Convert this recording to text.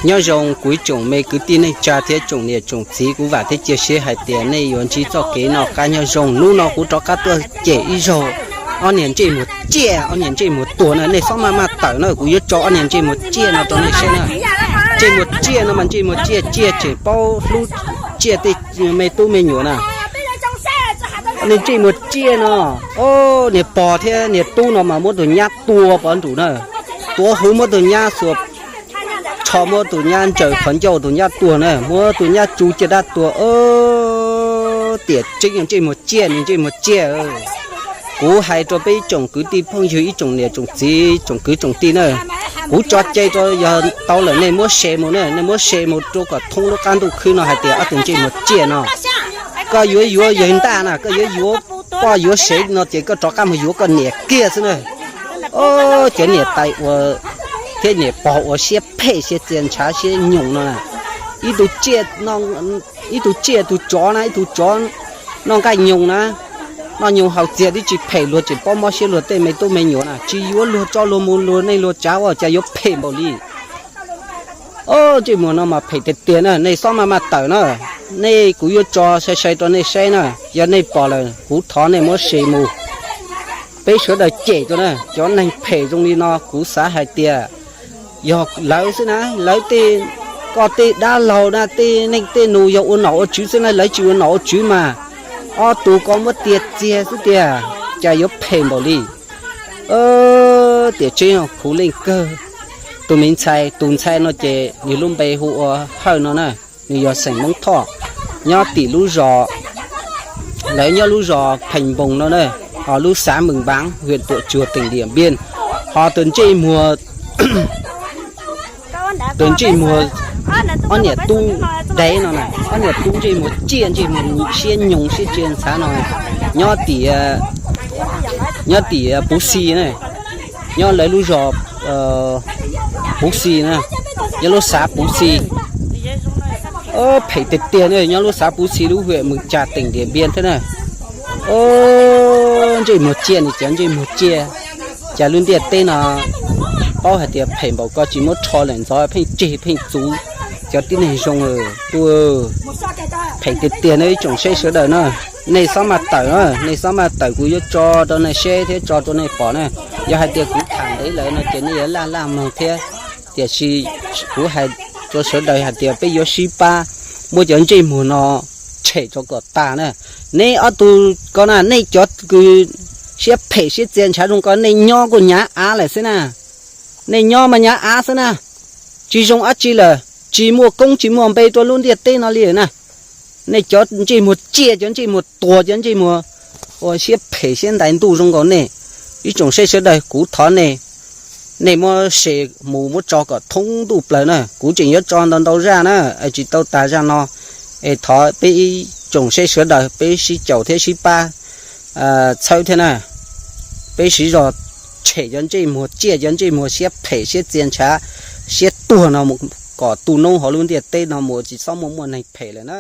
Nyob zoo kuv ib tsoom me kwv tij neej tsa thiab tsoom niam tsoom txiv, kuv vam thiab cia siab hais tias nej yuav ntsib txoj kev noj qab nyob zoo. Hnub no kuv rov qab tuaj cem ib zaug ob niag ntsej muag ciaj, ob niag ntsej muag tuag na, nej txhob maj maj tawm na, kuv yuav tso ob niag ntsej muag ciaj no rau nej saib na. Ntsej muag ciaj no mas ntsej muag ciaj, ciaj tseem paub hlub tsiaj tej me tub me nyuam na. Niag ntsej muag ciaj no, o, niag pog thiab niag tub no mas muab tus nyab tua pov nrus na, tuav huv muab tus nyab xuas tsho, muab tus nyab ntsaws qhov ncauj, tus nyab tuag na, muab tus nyab tsu caj dab tuag. Tiam tseeb ntsej muag ciaj, niag ntsej muag ciaj. Kuv hais rau peb tsoom kwv tij phooj ywg, ib tsoom niam tsoom txiv, tsoom kwv tsoom tij na, kuv tso cai rau, yog tau lawm nej muab share mus na, nej muab share mus rau kom thoob lub qab ntuj khwb no hais tias ob tug ntsej muag ciaj no, koj yuav yuav yawg ntaj na, koj yuav yuav poj yuav sev no ces koj rov qab mus yuav koj niam kiag xwb na. Cov niam tais ua thiab niam pog ua siab phem siab txias ntshav siab nyoos no na. Ib tug tsiaj, ib tug tsiaj tus tsov na, ib tug tsov noj nqaij nyoos na, noj nyoos haus txiag twb tsis phem, luag tseem paub mob siab luag tej me tub me nyuam na, tsis yuav luag tso luag mus luag neej luag tsav ua cas yuav phem npaum li. Ntsej muag no mas phem tiag tiag na, nej txhob maj maj tawm na. Nej, kuv yuav tso sai sai rau nej saib na, yog nej pom lawm kuv thov nej muab share mus. Peb sawv daws cem rau na, cov neeg phem zoo li no kuv xav hais tias yog lawv xwb na, lawv tej, koj tej dab laug na, tej neej tej nus yog ua nom ua tswv xwb na, lawv tsis ua nom ua tswv mas ob tug ko muab tiag txiag xwb tiag, cas yuav phem npaum li. Tiam tseeb khuv leej kawg. Tus me ntxhais, tus ntxhais no ces nws lub npe hu ua Hawj no na, nws yog xeem Hmoob Thoj, nyob tim lub zos, lawv nyob lub zos Pheej Npoos no na, ho lub xav Mees Npav, hwm Tuam Tsuag, teem Diam Npiaj. Ho tus ntsej muag, tus ntsej muag, ob niam tub dev no na, ob niam tub ntsej muag ciaj ntsej muag siab nyoos siab txias ntshav no, nyob tim, nyob tim Puv Xi na, nyob lawv lub zos Puv Xi na, nyob lub xav Puv Xi. Phem tiag tiag na, nyob lub xav Puv Xi lub hwm Mees Tsas teem Diam Npiaj thiab na. Ntsej muag ciaj ni, cov ntsej muag ciaj. Cas lub ntiaj teb no paub hais tias phem npaum ko tsis muab rho lawm ntxov pheej tseg pheej txuv cov tib neeg zoo. Phem tiag tiag na ib tsoom saib sawv daws na. Nej txhob maj tawm na, nej txhob maj tawm, kuv yuav tso rau nej saib thiab tso rau nej pom na. Yog hais tias kuv tham ntev lawm no ces nej yuav laj laj mloog thiab, tiam sis kuv hais rau sawv daws hais tias peb yuav sib pab muab cov ntsej muag no tshem rau kom tag na. Nej ob tug ko na, nej cov kws siab phem siab txias ntshav zoo ko nej nyob kuj nyav av lawm xwb na. Nej nyob mas nyav av xwb na, tsis zoo dab tsi lawm, tsis muaj koob tsis muaj npe rau lub ntiaj teb no li na. Nej cov ntsej muag ciaj, cov ntsej muag tuag, cov ntsej muag ua siab phem siab ntais ntuj zoo nkaus nej, ib tsoom saib sawv daws, kuv thov nej, nej muab share mus muab tso kom thoob ntuj plaws na. Kuv tseem yuav tso ntau ntau zaj na, tsis tau tas zaj no, es thov peb ib tsoom saib sawv daws peb sib caum thiab sib pab txhawb thiab na. Peb siv zog tshem cov ntsej muag ciaj, cov ntsej muag siab phem siab txias ntshav, siab tuag no mus, kom tu noob hauv lub ntiaj teb no mus tsis txhob muaj muaj neeg phem lawm na.